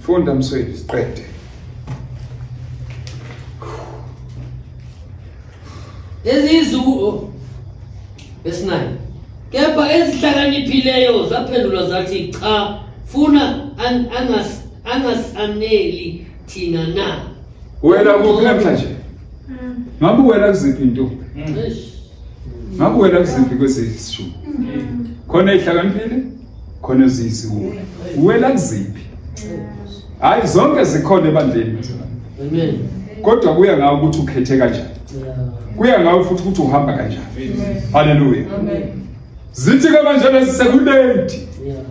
Funda Msweli siqede. Eziyizuko verse 9 kepha ezihlakaniphileyo zaphendula zathi cha funa angasaneli thina na. Wena kuphi namhlanje? Ngabe wena kuziphi intombi? Ngabe wena kuziphi kwezishu? Khona ezihlakaniphile, khona eziyisiwula. Wena kuziphi? Hayi zonke zikhona ebandleni. Amen. Kodwa kuya ngawe ukuthi ukhethe kanjani. Kuya ngawe futhi ukuthi uhamba kanjani. Haleluya. Zithi ke manje lezi sekulate.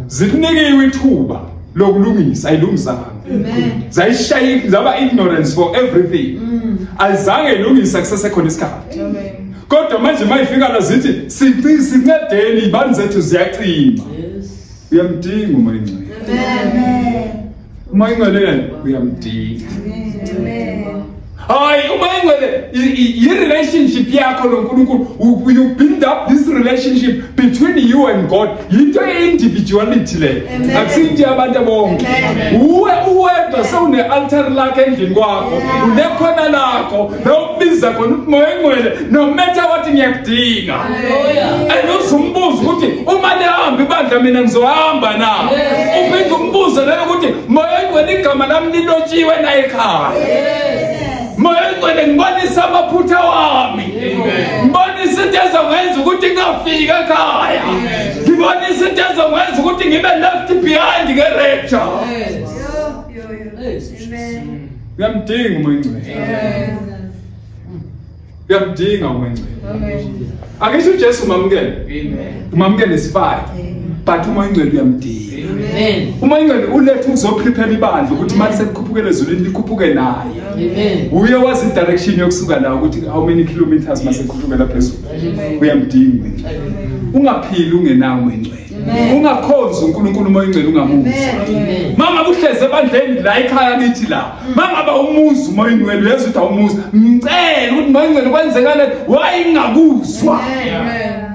Zinikiwe ithuba lokulungisa ayilungisanga. Zayishaya zaba ignorance for everything. Azange ilungisa kusesekhona isikhathi. Kodwa manje mayifika la zithi sincedeni ibani zethu ziyacima. Uyamdinga umoya ongcwele. Amen. Umoya ongcwele yena uyamdinga. Amen. Hayi umoya ongcwele i-relationship yakho noNkulunkulu, you build up this relationship between you and God. Yinto ye-individuality leyo. Akusinto yabantu bonke. Uwe uwedwa sewune altar lakho endlini kwakho, unekhona lakho, la ubiza khona ukuthi moya ongcwele no matter what ngiyakudinga. Hallelujah. And uzumbuza ukuthi uma lihamba ibandla mina ngizohamba na? Uphinde umbuze leyo ukuthi moya ongcwele igama lami lilotshiwe na ekhaya. Moya ongcwele ngibonisa amaphutha wami. Ngibonisa into ezongenza ukuthi ngingafiki ekhaya. Ngibonisa into ezongenza ukuthi ngibe left behind nge-rapture. Yo, yo, yo. Amen. Uyamdinga umoya ongcwele. Uyamdinga umoya ongcwele. Akisho uJesu umamukele. Umamukele is fine. But umoya ongcwele uyamdinga. Amen. Umoya ongcwele uletha ukuzoprepare ibandla ukuthi manje sekukhuphukele ezulwini likhuphuke naye. Amen. Uye wazi direction yokusuka la ukuthi how many kilometers mase khuphukela phezulu. Uyamdinga. Ungaphili ungenawo umoya ongcwele. Ungakhonzi uNkulunkulu umoya ongcwele ungamuzwa. Amen. Mangabe uhleze ebandleni la ekhaya kithi la, mangabe umuzi umoya ongcwele uyezwa ukuthi awumuzi, ngicela ukuthi umoya ongcwele kwenzekale why ngingakuzwa. Yeah.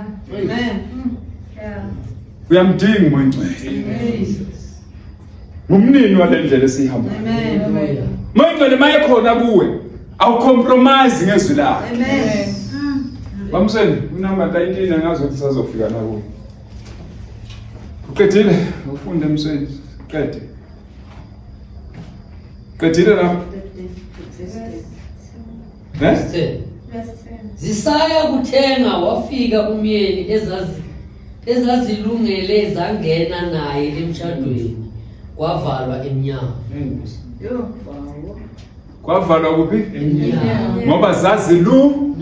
Uyamdinga uMoya Oyingcwele. Ngumnini walendlela esiyihambayo. Amen. Moya Oyingcwele mayekhona kuwe, awucompromise ngezwi lakhe. Amen. Bamseni, unumber 19 angazi ukuthi sazofika na kuwe. Uqedile? Ufunde Mseni, qede. Qedile lapho? Ne? Ten. Zisaya kuthenga wafika umyeni ezazilungele zangena naye emshadweni kwavalwa emnyango. Yo, bawo. Kwavalwa kuphi? Emnyango. Ngoba zazilu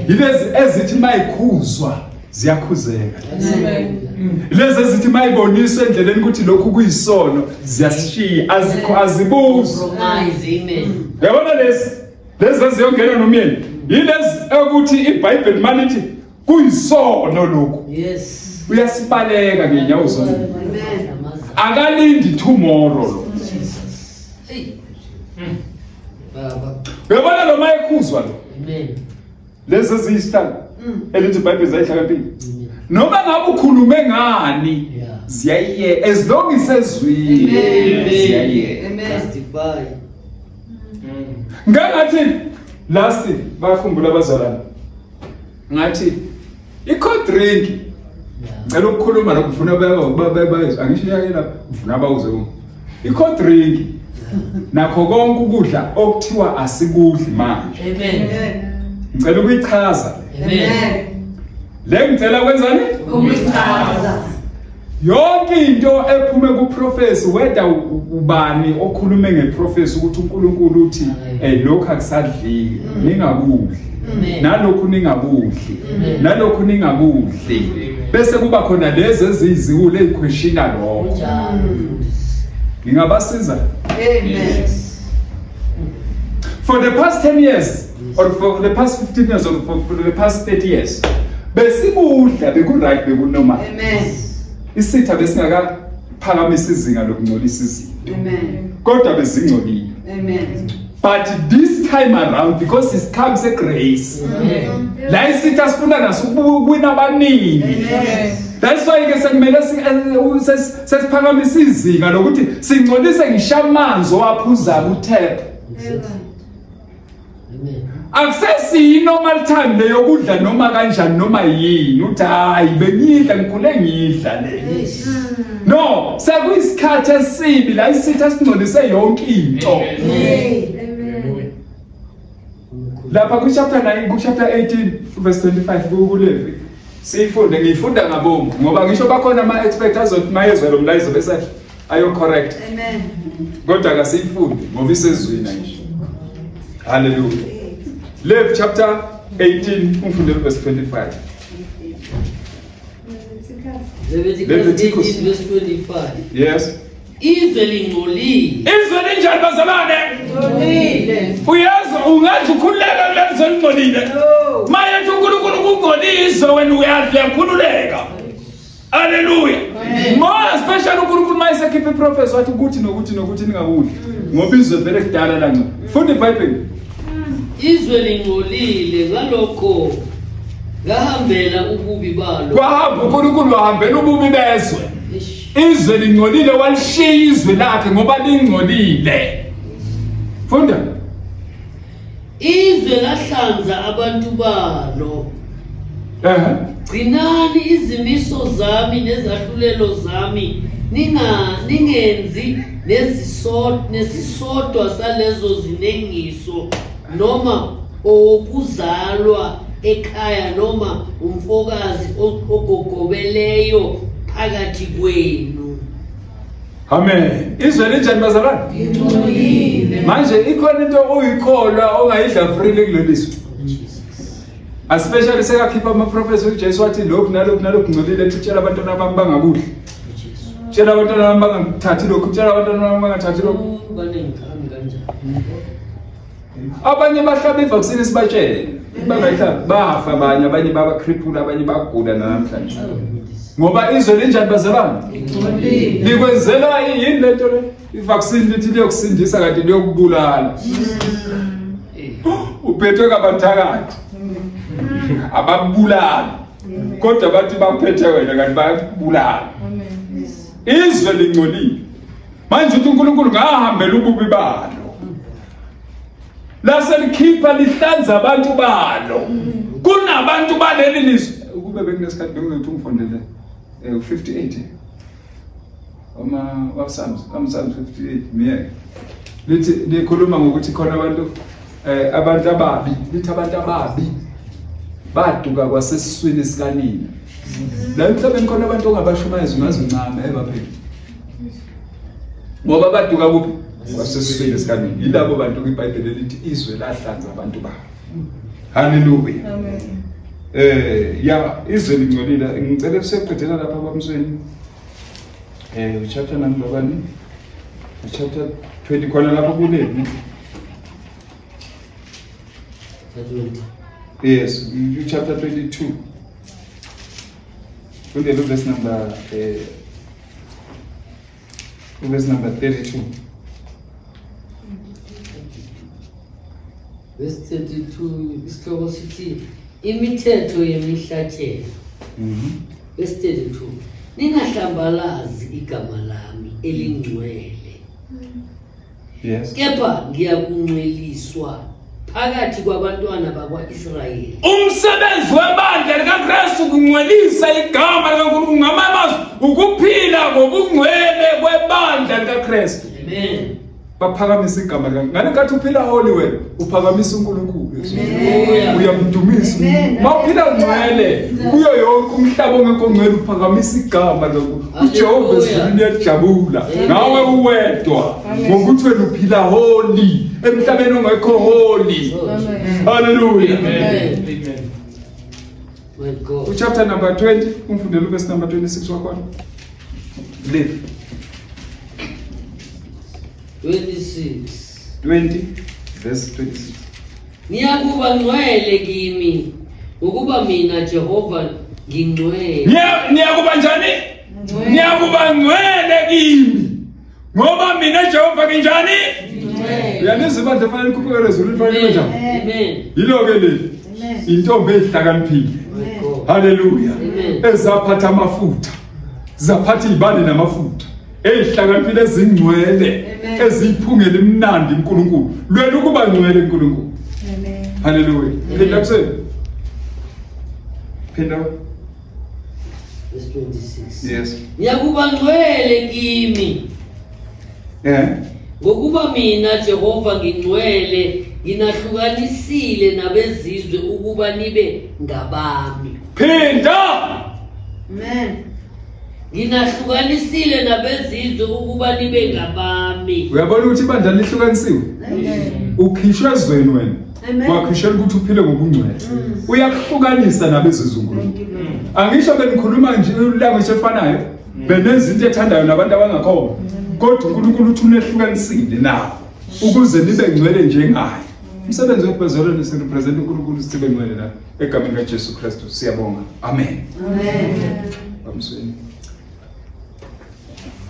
yilezi ezithi mayikhuzwa ziyakhuzeka. Lezi ezithi mayiboniswa endleleni ukuthi lokhu kuyisono ziyasishiya, azikho azibuzi. Compromise, amen. Uyabona lezi lezi eziyongena nomyeni yilezi ekuthi iBhayibheli malithi kuyisono lokhu. Yes. Uyasibaleka ngenyawo zombili. Amen. Akalindi tomorrow lo. Jesus. Hey. Baba. Uyabona lo mayekhuzwa lo. Amen. Lezi eziyisihlanu elithi iBhayibheli zayihlakaniphile. Noma ngabe ukhulume ngani Yeah. ziyayiye as long isezwini Amen. ziyayiye. Amen. Justify. Ngangathi last bakhumbula abazalwane. Ngathi i-cold drink Yeah. ngicela ukukhuluma lokhu ngifuna bayezwe angisho yake lapha ngifuna bawuze kuma. I-cold drink nakho konke ukudla okuthiwa asikudli manje. Amen. Amen. Ngicela ukuyichaza le. Amen. Le ngicela kwenzani? Ukuchaza. Yonke into ephume kuprofesi whether ubani okhulume ngeprofesi ukuthi uNkulunkulu uthi lokhu akusadliwe ningakudli Amen. nalokhu ningakudli Amen. nalokhu ningakudli bese kuba khona lezi eziyiziwule ezikhweshina lokho. Kunjalo. Ngingabasiza Amen. for the past 10 years or for the past 15 years or for the past 30 years besikudla beku-right bekunormal. Amen. Isitha besingakaphakamisa izinga lokungcolisa izinto Amen. kodwa bezingcolile. Amen. But this time around, because it's comes a grace, Amen. la isitha sifuna naso ukuwina abaningi. Amen. That's why ke sekumele sesiphakamisa izinga lokuthi singcolise ngisho amanzi owaphuzayo utap. Exactly. Amen. Akusesiyi normal time le yokudla noma kanjani noma yini uthi hayi bengidla ngikhule ngidla le. Yes. No, sekuyisikhathi esibi la isitha singcolise yonke into. Amen. Lapha ku chapter 9 ku chapter 18 verse 25 kuLevi siyifunde ngiyifunda ngabomu ngoba ngisho bakhona ama expert azothi mayezwa lo mlayezo bese ayo correct Amen. kodwa akasiyifundi ngoba isezwini nje. Hallelujah. Levi chapter 18 umfunde verse 25. Leviticus Leviticus. 18 verse 25. Yes. Izwe lingcolile. Izwe linjani bazalwane? Ngcolile. Uyezwa ungathi ukhululeka kuleli zwe lingcolile. No. Mayethi uNkulunkulu kungcolile wena uyadla uyakhululeka. Hallelujah. More especially uNkulunkulu mayesekhipha iprofesi wathi ukuthi nokuthi nokuthi ningakudli. Ngoba izwe vele kudala langco. Funda iBhayibheli. Izwe lingcolile ngalokho ngahambela ububi balo. Kwahamba uNkulunkulu wahambela ububi bezwe. Eish. Izwe lingcolile walishiya izwe lakhe ngoba lingcolile. Funda. Izwe lahlanza abantu balo. Ehhe. Gcinani izimiso zami nezahlulelo zami ningenzi nesisodwa salezo zinengiso noma owokuzalwa ekhaya noma umfokazi ogogobeleyo phakathi kwenu. Amen. Izwe linjani bazalwane? Ngcolile. Manje ikhona into oyikholwa ongayidla freely kuleli zwe. Especially sekakhipha amaprofesi uJesu wathi lokhu nalokhu nalokhu ngcolile ethi tshela abantwana bami bangakudli. Tshela abantwana bami bangathathi lokhu, tshela abantwana bami bangathathi lokhu. Banengikhambi kanjani? Abanye bahlaba ivaccine sibatshele. Bangayihlabi bafa abanye, abanye baba cripple, abanye bagula namhlanje. Ngoba izwe linjani bazalwane? Ngcolile. Likwenzela yini lento le? Ivaccine lithi liyokusindisa kanti liyokubulala. Uphethwe ngabathakathi. Ababulali. Kodwa bathi bakuphethe wena kanti bayakubulala. Izwe lingcolile. Manje uthi uNkulunkulu ngahambela ububi balo. Laselikhipha lihlanza abantu balo. Kunabantu baleli lizwe. Ukube bekunesikhathi bengizothi ungifundele 58. Uma waPsalms, Psalms 58 miyeke. Lithi likhuluma ngokuthi khona abantu abantu ababi, lithi abantu ababi baduka kwasesiswini sikanina. La emhlabeni khona abantu ongabashumayeza ungaze uncame ebapheli. Ngoba baduka kuphi? Kwasesiswini sikanina. Yilabo bantu iBhayibheli elithi izwe lahlanza abantu babo. Hallelujah. Amen. Ya izwe lingcolile. Ngicela siyoqedela lapha bamsweni. Chapter number 1. Chapter 20 khona lapho kuleni. Yes, chapter 22. Fundela verse number verse number 32. Verse 32 isihloko sithi imithetho yemihlatshelo. Verse 32 ningahlambalazi igama lami elingcwele. Yes. Kepha ngiyakungcweliswa phakathi kwabantwana bakwaIsrayeli. Umsebenzi webandla likaKristu kungcwelisa igama likaNkulunkulu, ngamazwi ukuphila ngobungcwele kwebandla likaKristu. Amen. Baphakamisa igama likaNkulunkulu. Ngalekhathi uphila holy wena, uphakamisa uNkulunkulu. Uyamdumisa. Mawuphila ngcwele kuyo yonke umhlaba ongekho ngcwele uphakamisa igama likaNkulunkulu. UJehova ezulwini uyajabula ngawe uwedwa ngokuthi wena uphila holy emhlabeni ongekho holy. Hallelujah. Amen. My God. Chapter number 20, umfundele verse number 26 wakhona. Live. 26. 20 verse 26. Niyakuba ngcwele kimi ngokuba mina Jehova ngingcwele. Niyakuba njani? Niyakuba ngcwele kimi ngoba mina Jehova nginjani? Ngcwele. Uyalizwa ibandla fanele likhuphukele ezulwini fanele kanjani? Amen. Yilo ke leli. Intombi ezihlakaniphile. My God. Hallelujah. Amen. Ezaphatha amafutha. Zaphatha izibane namafutha. Ezihlakaniphile ezingcwele eziphungela imnandi uNkulunkulu. Lwela ukuba ngcwele uNkulunkulu. Amen. Hallelujah. Phinda kuseni. Phinda. Verse 26. Yes. Niyakuba ngcwele kimi ngokuba mina Jehova ngingcwele nginahlukanisile nabezizwe ukuba nibe ngabami. Phinda. Amen. Nginahlukanisile nabezizwe ukuba nibe ngabami. Uyabona ukuthi ibandla lihlukanisiwe? Amen. Ukhishwe ezweni wena. Amen. Wakhishela ukuthi uphile ngobungcwele. Uyakuhlukanisa nabezizwe uNkulunkulu. Angisho benikhuluma nje language efanayo. Benenza into ethandayo nabantu abangakholwa. Kodwa uNkulunkulu uthi unehlukanisile nawo ukuze nibe ngcwele njengaye. Umsebenzi wethu bezolweni sirepresent uNkulunkulu sibe ngcwele la egameni kaJesu Kristu. Siyabonga. Amen. Amen. Bamsweni.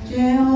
Jehova.